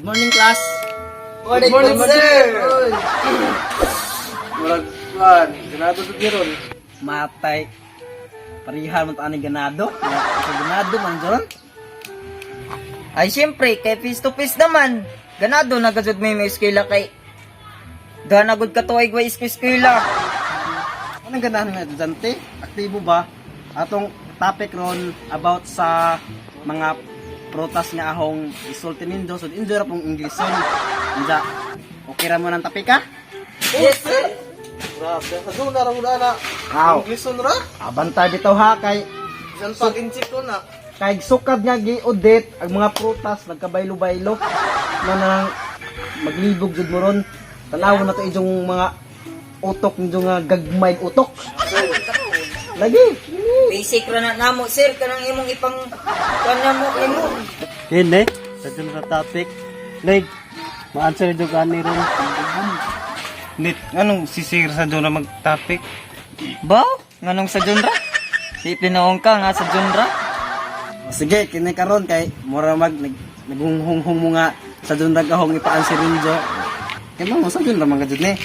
Good morning, class. Good morning, sir. Murag kuan, ganado sa giron. Matay. Parihan mo ta ani ganado. Sa ganado man joron. Ay, siyempre, kay face to face naman. Ganado na gajud may may eskwela kay Ganagod ka to ay gway eskwela. Anong ganahan nga estudyante? Aktibo ba? Atong topic ron about sa mga prutas nga ahong isulti nindo. So, enjoy ra pong Ingleson. Inja, okay ra mo ng topic ha? Yes, sir. Grabe, sa doon na ra na. Aw. Ingleson ra. Abantay bitaw ha kay Bisan pag inchik ko na. kay sukad nga gi-audit ang mga prutas nagkabaylo-baylo na nang maglibog jud mo ron. Tanaw na to ijong mga utok ninyo nga gagmay utok. Lagi. Basic ra na namo, sir. Kanang imong ipang kanang mo imo. Kini, sa dun sa topic. Like, ma-answer jud ani ron. Nit, anong sisir sa doon na mag-topic? Ba? Nganong sa genre? Di pinoong ka nga sa genre. Sige, kini karon kay mura mag naghunghunghong mo nga sa dun ragahong ipa-answer ninyo. Kay mo sa dun ra man ka jud ni.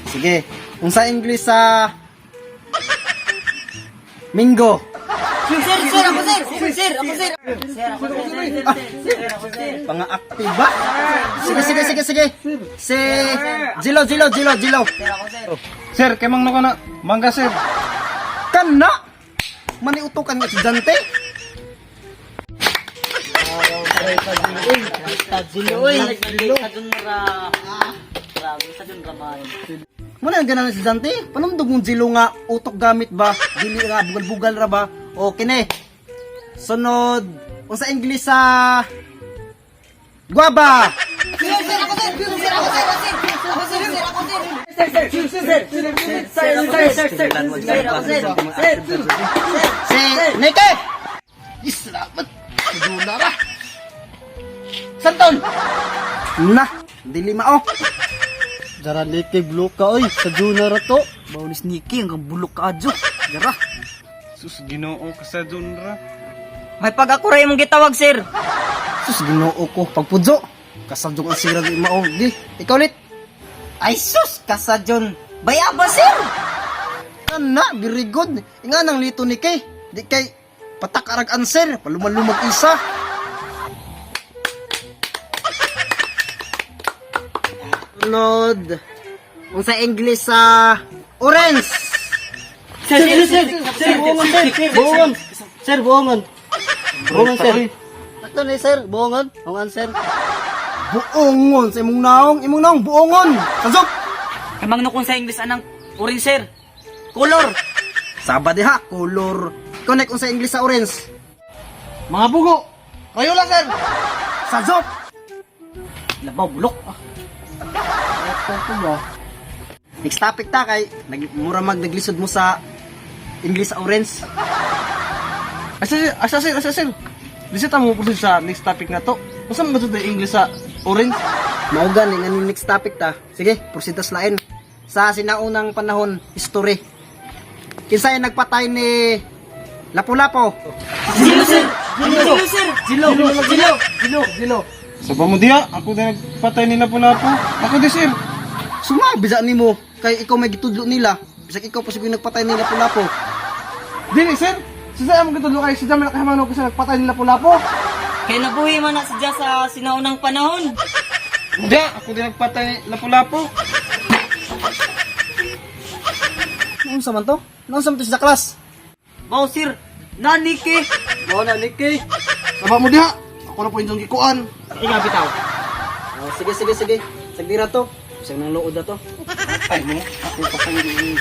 Sige, unsa English sa Minggo? Sir, sir, ako sir. Sir, ako sir. Sir, ako sir. Sir, ako sir. Panga-active ba? Sige, sige, sige, sige. Si Jilo, Jilo, Jilo, Jilo. Sir, ako sir. Sir, kay mang ka na. Mangga, sir. Kana! Maniutokan nga estudyante. Jilo, oy. Sa genre. Grabe sa genre ba? Muna ang ganan estudyante. Panumdog mong Jilo nga utok gamit ba? Dili nga bugal-bugal ra ba? O kini. Sunod, unsa English sa guaba? Sir, sir, ako sir. Sir, ako sir. Ako sir, sir, ako sir. Sir, sir, sir, sir, sir, sir, sir, sir, sir, sir, ako sir. Sir, Si Nike! Islamat! Dula ra! Santon! Na! Dili mao! Dara leke blue ka oy, sa Juna ra to. Baulis Niki, ang bulok ka adyo. Dara! Sus, ginoo ka sa doon ra. May pag ako ra imong gitawag, sir. Sus, ginoo ko. Pagpudyo! Kasadyong ang sira di mao. Di, ikaw ulit! Ay sus, kasadyon. Bayaba, sir. Kana, very good. Nga nang lito ni kay. Di kay patak arag answer, palumalumag isa. Sunod. Unsa English sa orange? Sir, sir, sir, sir, buongon, sir, buongon. Sir, buongon. Buongon, sir. Ato ni sir, buongon. Ang answer. Buongon sa imong naong, imong naong buongon. Sasok. Kamang nukon sa English anang orange, sir. Color. Saba diha, color. Connect unsa English sa orange. Mga bugo. Kayo lang, sir. Sazok. Labaw bulok. Next topic ta kay nag mura mag naglisod mo sa English sa orange. Asa sir, asa sir, asa sir. Di sa tamo proceed sa next topic na to. Unsa man gud English sa orange? Mao gani nga ni next topic ta. Sige, proceed ta sa lain. Sa sinaunang panahon, history. Kinsay nagpatay ni Lapu-Lapu? Zilo, sir. Zilo, sir. Zilo, zilo. Gilo, gilo. Sa mo diha, ako din nagpatay nila Lapu-Lapu. Ako di, sir. Sumabi sa nimo kay ikaw may gitudlo nila. Bisag ikaw pa siguro nagpatay ni Lapu-Lapu. Dili, sir. Sa mo gitudlo kay sa man nakahamano ko sa nagpatay nila Lapu-Lapu. Kay nabuhi man na sadya sa sinaunang panahon. Hindi, ako din nagpatay ni Lapu-Lapu. Naunsa man to? Naunsa man to sa class? Wow, sir. Naniki. Mao na Niki. Saba mo diha. Ako na po inyong gikuan. Inga bitaw. Oh, sige, sige, sige. Sagdira to. Bisag nang luod na to. Ay mo, ako pa kayo ni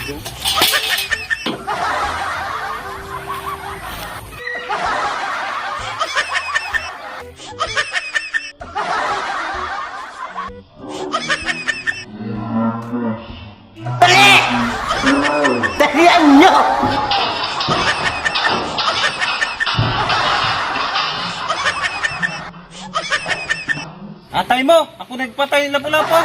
Dalian nyo! Atay mo, ako nagpatay ni Lapu-Lapu.